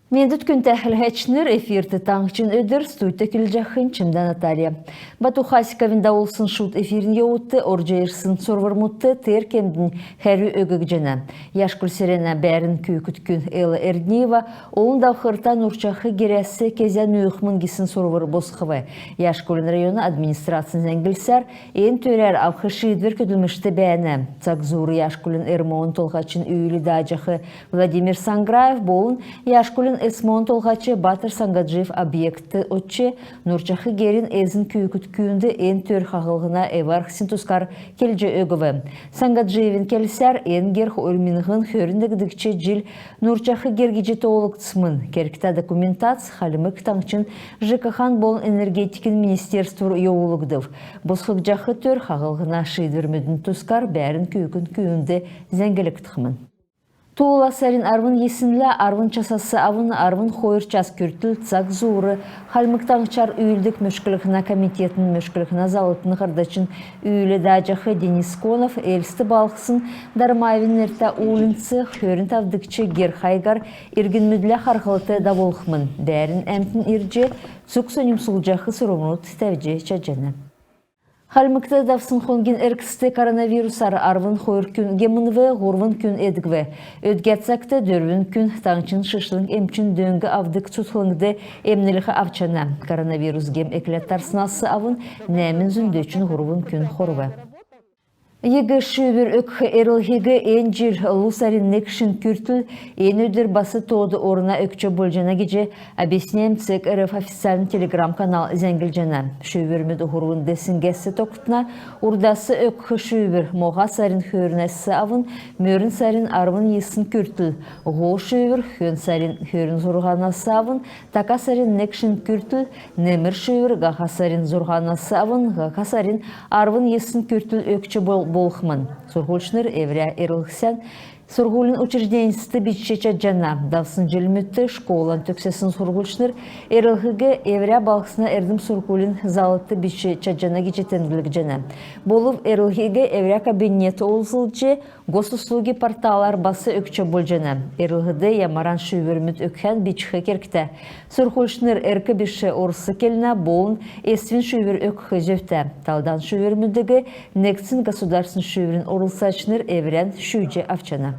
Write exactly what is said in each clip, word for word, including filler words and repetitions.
Мендвт, күндтә хәләһәчнр! Эфирт «Таңһчин өдр», студьд көдлҗәхнь Чимдә Наталья. Бату Хасиковин давулсн шуд эфирин йовудт орҗ ирсн сурврмудт тер кемднь хәрү өггдҗәнә. Яшкуль селәнә бәәрн күүкд күн Элла Эрдниева олн давхрта нурҗах герәс кезә нүүхмн гисн сурвр босхв. Яшкулин района администрацин зәңглсәр, эн төрәр авх шиидвр көдлмшт бәәнә. Цаг зуур Яшкулин РМО-н толһачин үүл дааҗах Владимир Санграев болн Яшкулин СМО-н толһач Батр Сангаджиев объектд одҗ, нурҗах герин эзн күүкд күүнд эн төр хаһлһна эв-арһсин тускар келҗ өгв. Сангаджиевин келсәр, эн гер хойр миңһн хөрн негдгч җил нурҗах гер гиҗ тоолгдсмн. Кергтә документац Хальмг Таңһчин ЖКХ-н болн энергетикин министерствур йовулгдв. Босхгдҗах төр хаһлһна шиидврмүдин тускар бәәрн күүкд күүнд зәңглгдхмн. Туула сарин арвн йиснлә арвн часас авн арвн хойр час күртл цаг зуур Хальмг Таңһчар үүлддг мөшклһнә комитетин мөшклһнә заллтын һардачин үүл дааҗах Денис Конов Элст балһсн Дармаевин нертә уульнц, хөрн тавдгч гер хайгар иргнмүдлә харһлт давулхмн. Бәәрн әмтн ирҗ цуг соньмсулҗах сурврмуд тәвҗ чадҗана. Хальмгт давсн хонгин эргцд коронавирусар арвн хойр күн гемнв, һурвн күн эдгв. Өдгә цагт дөрвн күн таңһчин шишлң эмчин дөң авдг цутхлңд эмнлһ авчана. Коронавирус гем экләд тарснас авн нәәмн зун дөчн һурвн күн хорв. ЕГЭ шүүвр өгх эрлһиг эн җил лу сарин нег шин күртл, эн өдр бас тоод орна, өгч болҗана гиҗ «Объясняем цег рф» официальн телеграм-канал зәңглҗәнә. Шүүврмүд һурвн девсңгәс тогтна. Урдас өгх шүүвр моһа сарин хөрнәс авн мөрн сарин арвн йисн күртл, һол шүүвр хөн сарин хөрн зурһанас авн така сарин нег шин күртл, немр шүүвр һаха сарин зурһанас авн һаха сарин арвн йисн күртл өгч бол-, болхмн. Сурһульчнр эврә эрлһсән сурһулин учрежденьст бичҗ чадҗана. Давсн җилмүдт школан төгсәсн сурһульчнр эрлһиг эврә балһсна эрдм-сурһулин заллт бичҗ чадҗана гиҗ темдглгдҗәнә. Болв эрлһиг эврә кабинет олзлҗ Госуслуги порталар бас өгч болҗана. Эрлһд ямаран шүүврмүд өгхән бичх кергтә. Сурһульчнр эрк биш орс келнә болн эсвин шүүвр өгх зөвтә. Талдан шүүврмүдиг негдсн государственн шүүврин орлцачнр эврән шүүҗ авчана.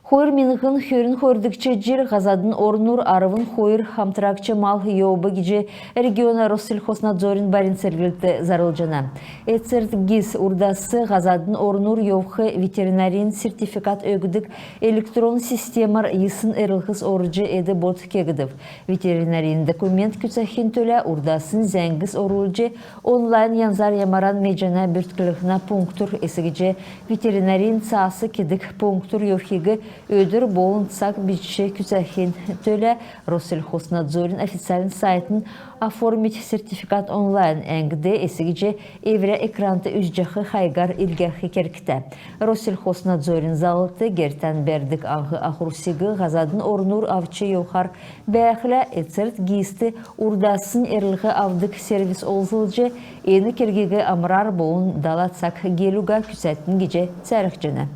Хойр миңһн хөрн хойрдгч җил һазадын орнур арвн хойр хамтрагч мал йовв гиҗ региона Россельхознадзорин барин церглт зарлҗана. Эцерт ГИС урдас һазадын орнур йовх ветеринарин сертификат өгдг электрон системәр йисн эрлһс орҗ эд-бод кегдв. Ветеринарин документ күцәхин төлә урдаснь зәңгс орулҗ, онлайн янзар ямаран меҗәнә бүртклһнә пунктур эс гиҗ ветеринарин цаас кедг пунктур йовхиг өдр болн цаг бичҗ күцәхин төлә Россельхознадзорин официальн сайтын «Оформить сертификат онлайн» әңгд эс гиҗ эврә экранд үзҗәх хайгар илгәх кергтә. Россельхознадзорин заллт гертән бәрдг аң-ахрусиг һазадын орнур авч йовхар бәәхлә, эцерт ГИС-т урдаснь эрлһ авдг сервис олзлҗ, эн кергиг амрар болн дала цаг геелго күцәтн гиҗ цәәлһҗәнә.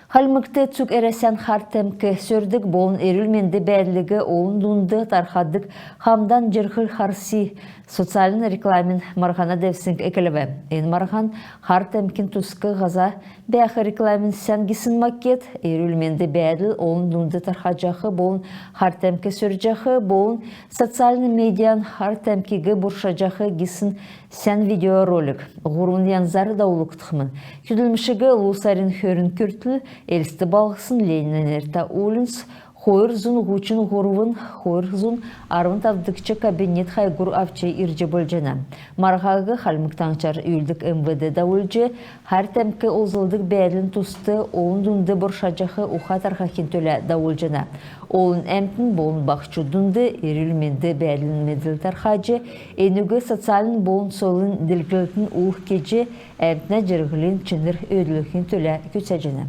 Хальмгт цуг Әрәсән хар тәмк сөрдг болн эрүл-менд бәәдлиг олн дунд тархадг «Хамдан җирһл харсий» социальн рекламин марһана девсңг эклв. Эн марһан хар тәмкин туск һаза бәәх рекламин сән гисн макет, эрүл-менд бәәдл олн дунд тархаҗах болн хар тәмк сөрҗәх болн социальн медиан хар тәмкиг буршаҗах гисн сән видеоролик һурвн янзар давулгдхмн. Көдлмшиг лу сарин хөрн күртл Элст балһсн, Ленинә нертә уульнц, хойр зун һучн һурвн, хойр зун арвн тавдгч кабинет хайгур авч ирҗ болҗана. Марһаг Хальмг Таңһчар үүлддг МВД давулҗ, хар тәмк олзлдг бәәдлин туст олн дунд буршаҗах уха тархахин төлә давулҗана. Олн әмтн болн баһчуд дунд эрүл-менд бәәдлин медрл тархаҗ, энүг социальн болн сойлын делгрлтин ул кеҗ, әмтнә җирһлин чинр өөдлүлхин төлә күцәҗәнә.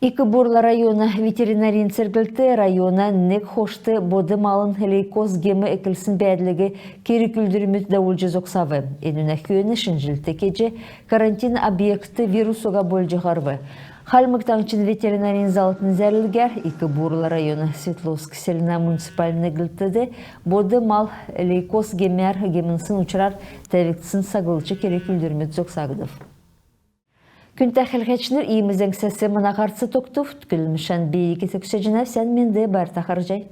Ик-Бурла района ветеринарин церглт района нег хошт бод малын лейкоз гем эклсн бәәдлиг керг-үүлдврмүд давулҗ зогсав. Энүнә хөөн шинҗлт кеҗ, карантин объектд вирус уга болҗ һарв. Хальмг Таңһчин ветеринарин заллтын зәрлгәр Ик-Бурла района Светловск селәнә муниципальн негдлтд бод мал лейкоз гемәр гемнсн учрар тәвгдсн саглҗ керг-үүлдврмүд зогсагдв. Күндтә хәләһәчнр, иим зәңгсәс мана һарц тогтв. Көдлмшән би иигәд төгсәҗәнәв. Сән менд, байрта харһий.